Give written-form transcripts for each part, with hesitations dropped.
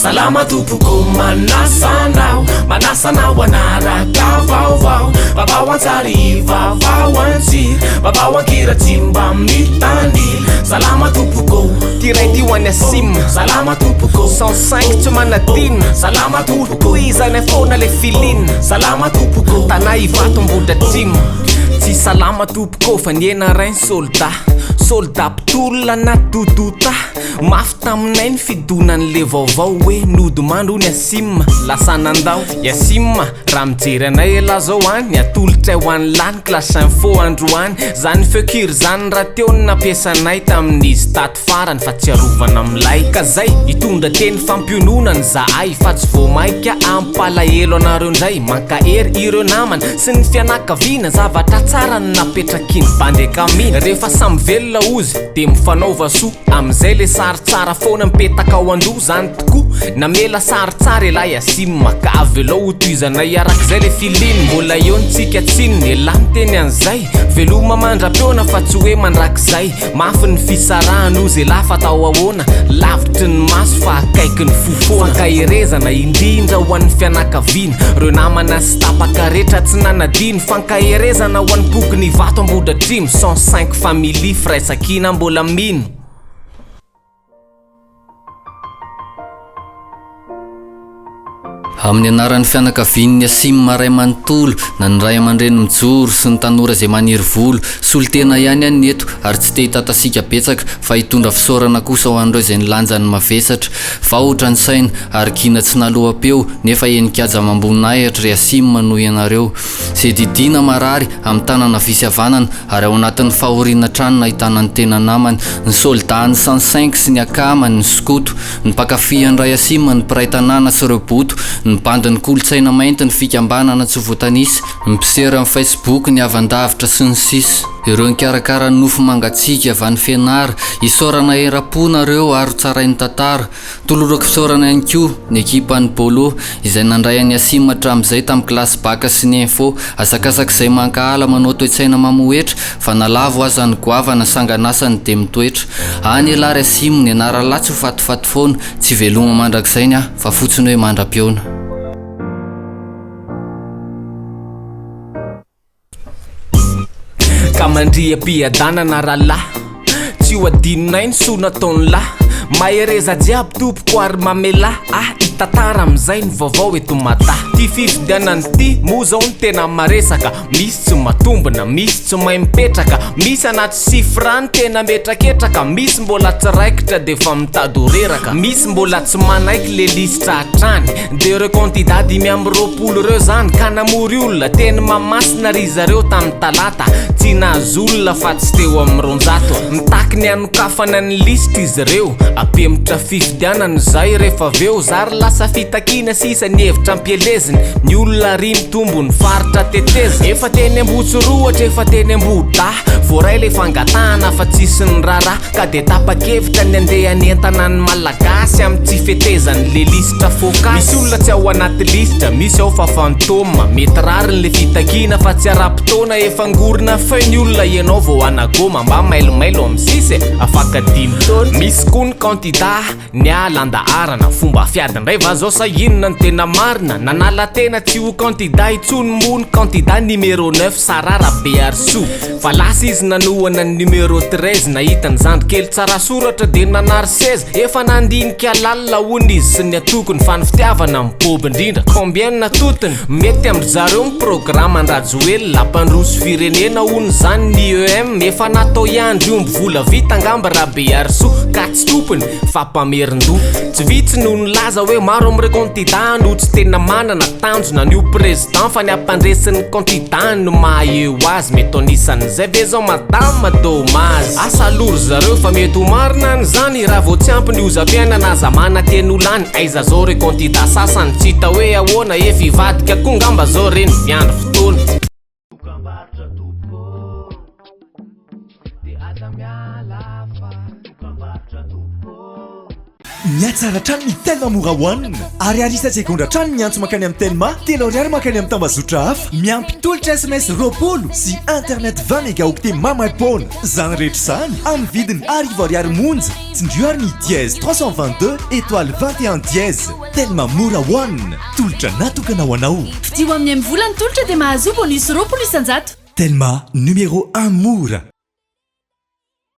Salama tompoko manasa anao Manasa anao hanaraka vaovao Vaovao an-tsary vaovao an-tsiry Vaovao an-kira tsy mba mitanila Salama tompoko Ty ray ty ho an'i Asim Salama tompoko 105 tsy manadino Salama tompoko Tohizana foana le feeling Salama tompoko Tana Ivato Ambohidratrimo Tsy salama tompoko fa ny rain soldat Soldat mpitolona na dodota Mafy taminay ny fidonan'le vaovao hoe nodimandry hono i Asim lasa nandao I Asim raha mijery anay elah zao any Atolotray ho an'lah ny clash info androany Zany feon-kira zany rahateo no nampiasanay tamin'izy tato farany fa tsiarovana milay Ka zay hitondra teny fampiononana zahay fa tsy vao maika hampalahelo anareo ndray Mankahery ireo namana sy ny fianakaviana Zavatra tsara no napetrak'iny bandy akamina Rehefa samy velona ozy de mifanaova soa Amizay le sary tsara foana mipetaka ao andoha zany tokoa Namela sary tsara elah Yasim ka avelao ho tohizanay arak'izay le feeling Mbola eo ny tsika tsinona elah miteny an'izay Veloma mandra-peona fa tsy hoe mandrakizay Mafy ny fisarahana ozy elah fa atao ahoana Lavitry ny maso fa akaiky ny fo foana Fankaherezana indrindra ho an'ny fianakaviana Reo namana sy tapaka rehetra tsy nanadino Fankaherezana ho an'ny bokin'Ivato Ambohidratrimo 105 Family firaisankina mbola mino. Amin'ny anaran'ny fianakavian'ny Asim ray manontolo, na ny ray aman-dreny mijoro sy ny tanora izay maniry volo, solontena ihany aho ny eto ary tsy te hitatasika betsaka fa hitondra fisaorana kosa ho an'ireo izay nilanja ny mavesatra. Vahotra ny saina ary gina tsy naloam-peo nefa henin-kaja amam-boninahitra ry Asim noho ianareo. Izay didiana marary amin'ny tanana havia sy havanana ary ao anatin'ny fahoriana hatrany nahitana ny tena namany, ny soldat-n'ny 105 sy ny akamany, ny skoto, ny mpankafy an'i Rayasima, ny mpiray tanàna sy ireo boto, ny bandin'ny kolontsaina mainty, ny fikambanana tsy voatanisa, ny mpisera amin'ny Facebook, ny havan-davitra sy ny sisa. Ireo nikarakara ny nofo mangatsiaka avy any Fianara, isaorana eram-po nareo ary ho tsarain'ny tantara. Tolorako fisaorana ihany koa ny ekipan'ny Bolo izay nandray an'i Asim hatramin'izay tamin'ny kilasy bacc sy ny info. Asakasak'izay mankahala manao toe-tsaina mamohetra fa na lavo aza ny goavana sangan'asany dia mitoetra. Any elah ry Asim, ny anaran'lah tsy ho fatifaty foana, tsy veloma mandrakizay ny ahy fa fotsiny hoe mandra-pihaona. Ka mandria am-piadanana rahalahy Tsy ho adinonay ny soa nataon'lah Mahereza jiaby tompoko ary mamelà ahy hitantara amin'izay ny vaovao eto Mada Ty fifidianana ity moa zao no tena maresaka Misy tsy matombina, misy tsy mahay mipetraka Misy anaty chiffre ny tena mihetraketraka Misy mbola tsy raikitra d'efa mitady ho reraka Misy mbola tsy manaiky le lisitra hatrany De ireo kandida 25 ireo zany ka namory olona teny Mahamasina ry zareo tamin'ny talata Tsy nahazo olona fa tsy teo amin'ny 200 Mitaky ny hanokafana ny lisitra izy ireo Ampihemotra fifidianana izay rehefa avy eo Zary lasa fitakiana sisa ny hevitra ampieleziny Ny olona ary mitombo ny faritra tetezina Efa teny Ambohitsorohitra efa teny Ambohidahy Voaray le fangatahana fa tsisy niraharaha Ka dia tapa-kevitra ny andeha hanentana ny Malagasy amin'ny tsy fetezan'ny le lisitra focus. Misy olona tsy ao anaty lisitra, misy ao fa fantôme. Mety rariny le fitakiana fa tsy ara-potoana, efa ngorona feu ny olona ianao vao hanagôma, mba mailomailo amin'ny sisa e, afaka dimy taona. Misy koa ny kandida Niala an-daharana, fomba fiady indray va zao sa inona no tena marina? Nanala tena tsy ho kandida intsony moa ny kandida numéro neuf Sarah Rabearisoa. Fa lasa izy nanohana ny numéro 13, nahita ny zandry kely tsara soratra dia nanary seza. Efa nandinika lalina hono izy sy ny antokony fa ny fitiavana mibobo indrindra, combien natotony? Mety amin-dry zareo ny programan-dRajoelina, hampandroso firenena hono izany ny IEM, efa natao hiandry omby volavita angamba Rabearisoa ka tsy tompony fa mpamerin-doha. Tsy vitsy no nilaza hoe maro amin'ireo kandida no tsy tena manana tanjona ny ho président fa ny hampandresy ny kandida no maha eo azy. Mety ho anisan'izay ve zao madama? Dommage. Asa aloha ry zareo fa mety ho marina an'izany raha vao tsy ampy ny hozam-piainana aza manantena ho lany. Aiza zao ireo kandida sasany tsy hita hoe ahoana efa hivadika koa ngamba zao ireny miandry fotoana. Dokambarotra tompoko ô, de aza miala fa dokambarotra tompoko ô. Mihatsara hatrany ny Telma Mora One. Ariary isa-tsegondra hatrany ny antso mankany amin'ny Telma, 3 ariary mankany amin'ny tambazotra hafa. Miampy tolotra SMS 20 sy internet 20 mégaoctets maimaim-poana. Izany rehetra izany amin'ny vidiny 1000 ariary monja. Tsindrio ary ny #322 *21#. Telma Mora One. Tolotra natokana ho anao. Fidio amin'ny MVola ny tolotra dia mahazo bonus 20%. Telma numéro 1 mora.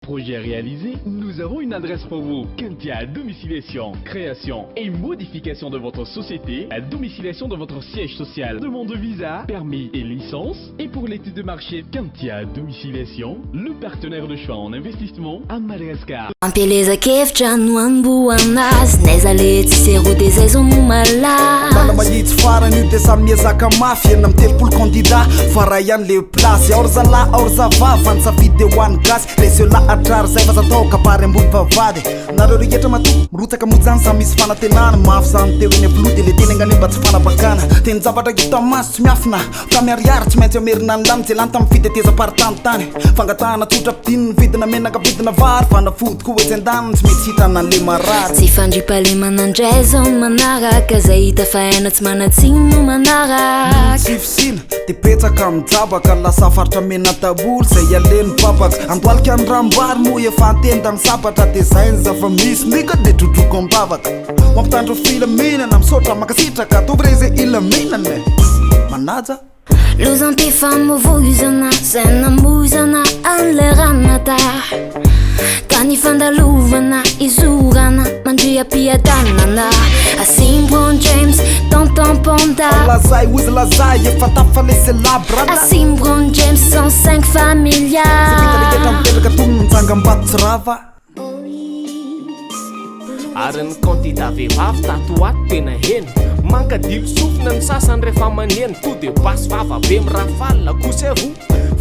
Projet réalisé, nous avons une adresse pour vous. Kentia Domiciliation, création et modification de votre société, la domiciliation de votre siège social, demande de visa, permis et licence. Et pour l'étude de marché, Kentia Domiciliation, le partenaire de choix en investissement à Madagascar. Ampielezan-kevitra no amboana azy naiza le tsy zéro de zay zao no Lala malaza. Mahitsy farany io de samy miezaka mafy, 36 candidat fa ray ihany le place. Ao ry zalahy, ao ry zavavy, fa ny safidy de ho an'ny gasy. Reseo lahatra zay fa zatao kabary ambony vavady nareo rehetra mato mirotsaka mojany, samy misy fanantenana mafy zany teo eny filoha de le teny angany mba tsy fanapakana teny zavatra hita maso tsy miafina fa miariary tsy maintsy amerina ny lany lany tamin'ny fiteteza-paritany tany fangatahana tsotra pidininy vidina menaka, vidina vary, fanafody koa etsy an-daniny tsy mety sitrana an'le marary. Tsy fandriampahalemana indray zao no manaraka zay hita fa aina tsy manatsiny no manaraka. Tsy fisina de betsaka mijabaka, lasa faritra mena daholo zay aleny babaka andoalika ny rambary moa efa antenda ny sabatra de zay ny zava-misy nika de trotroko am-bavaka mampitandro filaminana, misaotra makasitraka tovy re zay ilaminana manaja. Lozam-pifamoivoizana zay namoizana an'le ranata tany fandalovana izorana mandriam-piadanana Asimbron James tonton Panda. Lazay ozy lazay efa tafalesy labrada. Asimbron James 105 vita familia. Rehetra mipetraka tony mitsangambato tsy rava. Ary ny candidat vehivavy tato ato tena heno mankadilo sofina ny sasany rehefa maneno to de basy vava be mirafalina kosa vo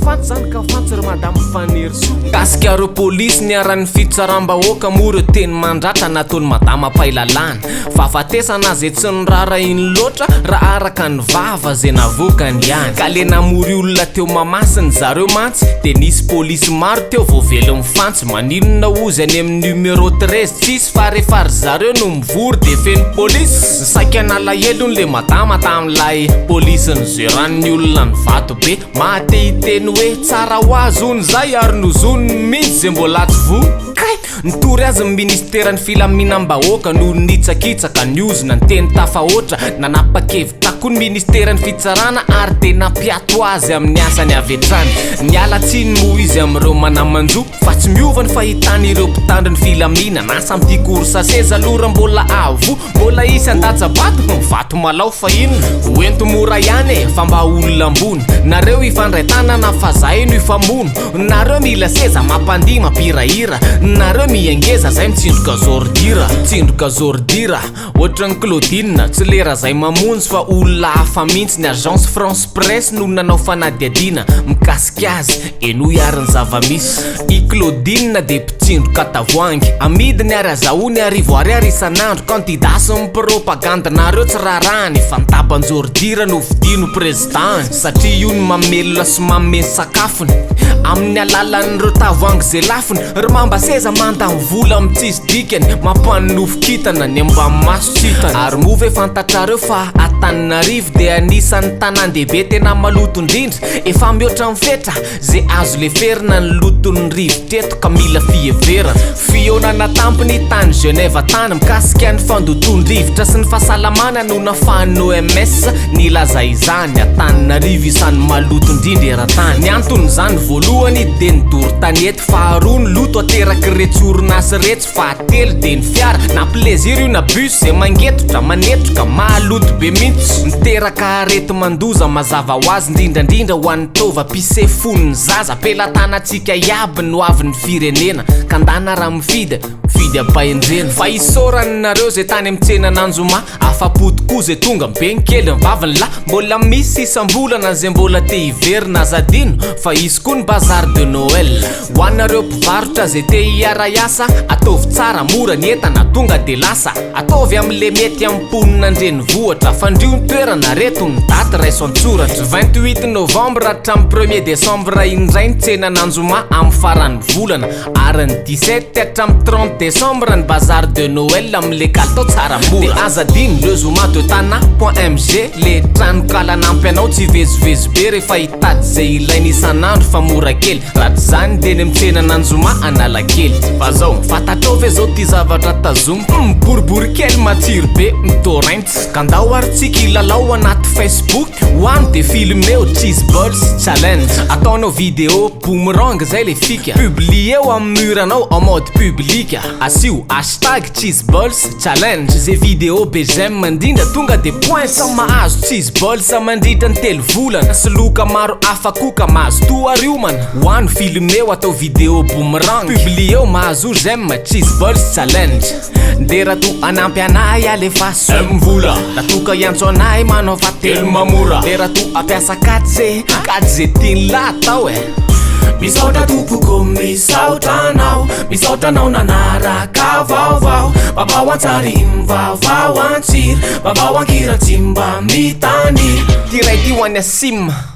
fantsy zany ka fantsy ry madame Fanerisoa kasika reo polisy niharan'ny fitsaram-bahoaka moa reo teny mandratra nataony madama pailalàna fahafatesana zay tsy nirara iny loatra raha araka ny vava zay navoakany ihany ka le namory olona teo mamasiny zareo mantsy de nisy polisy maro teo voavelo mifantsy maninona ozy any amin'ny numéro 13 tsisy fa rehefa ry zareo no mivory de feno polisy saika nalahelony le madama tamin'ilay polisy ny zeran'ny olona ny vato be mahate hiteny hoe tsara ho azy ony zay ary nozoniny mihitsy zay mbola tsy vo kay nitory azy ny ministeran'ny filaminam-bahoaka no nitsakitsaka ny ozona ny teny tafahoatra nanapa-kevitra koa ny ministeran'ny fitsarana ary de nampiato azy amin'ny asany avy hatrany. Niala tsiny moa izy amin'ireo manamanjo fa tsy miova ny fahitany ireo mpitandro ny filaminana asa amin'ity course seza aloha raha mbola avo mbola isy andatsabato vato malao fa inona hoento mora ihany e fa mba olona ambony nareo ifandray tanana fa zahay no ifamono nareo mila seza mampandihy mampirahira nareo miangeza zay mitsindroka zordira tsindroka zordira ohatran'ny Claudine tsy lera zay mamonjy fa olona hafa mihitsy. Ny Agence France Presse no nanao fanadihadiana mikasika azy enoy ary ny zava-misy. I Claudine de mpitsindroka tavoahangy amidiny ary azahoany 1000 ariary isan'andro. Candidat sy ny propagande-nareo tsy raharahany fa nitaban-jordira no vidino président satria io ny mamelona sy manome ny sakafony amin'ny alalan'ireo tavoahangy zay lafiny ry mamba seza mandany vola amin'ny tsisy dikany mampanonofy kitana ny ambany maso tsy hitany. Ary moa ve fantatrareo fa Antananarivo de anisan'ny tanàn-dehibe tena maloto indrindra? Efa mihoatra ny fetra zay azo leferina ny loton'ny rivotra eto ka mila fiheverana. Fihaonana tampony tany Genève tany mikasika ny fandotoan-drivotra sy ny fahasalamana no nafahan'ny OMS nilaza izany. Antananarivo isan'ny maloto indrindra eran-tany. Ny anton'izany, voalohany de ny doro tanety, faharoa ny loto ateraky retsy orinasa retsy, fahatelo de ny fiara na plaisir io na bus zay mangetotra manetroka mahaloto be mihitsy miteraka arety mandoza mazava ho azy indrindrandrindra ho an'ny taovam-pisefon'ny zaza. Pelatanantsika iaby no avy ny firenena kandana raha mifidy mifidy ampahendrena fa isaorany nareo zay tany amin'ny tsenan'Anjoma afa-po tokoa zay tonga be ny kely ny vaviny lahy mbola misy isam-bolana zay mbola te hiverina azadino fa isy koa ny bazar de Noël ho anareo mpivarotra zay te hiara-hiasa. Ataovy tsara mora ny entana tonga de lasa, ataovy amin'le mety amin'ny mponina andrenivohitra fandrio ny. toerana reto ny daty raiso an-tsoratra 28 novembre hatramin'ny premier décembre indray ny tsenan'Anjoma amin'ny faran'ny volana ary ny 17 hatramin'ny 30 décembre ny bazar de Noël amin'le kalitao tsara mora. De aza adino le zoma de tana point mg le tranokala anampy anao tsy hivezivezy be rehefa hitady zay ilaina isan'andro fa mora kely raha tsy zany de eny amin'ny tsenan'Anjoma Analakely. Fa zao, fantatrao ve zao ty zavatra tazomiko? Hum, boribory kely matsiro be, mitoraintsy. Ka ndao ary tsika hilalao anaty Facebook, ho any de filmeo cheese balls challenge. Ataonao video boomerang zay le fika. Publieo amin'ny mur anao en mode public. Asio hashtag cheese balls challenge. Ze video be j'aime indrindra tonga de points. Samy mahazo cheese balls mandritra ny telo volana. Sy loka maro hafa koa ka mazotoa ary omana. Ho any filmeo atao video boomerang. Publieo mahazo j'aime cheese balls challenge. Nde raha toa hanampy anahy alefaso Mvola. Raha toa ka hiantso anahy manao fa telma mora. Nde raha toa hampiasa kajy kajy ze tian'lah atao e. Misaotra tompoko misaotra anao Misaotra anao nanaraka vaovao Vaovao an-tsary vaovao an-tsiry Vaovao an-kira tsy mba mitanila Ty ray ty ho an'i Asim.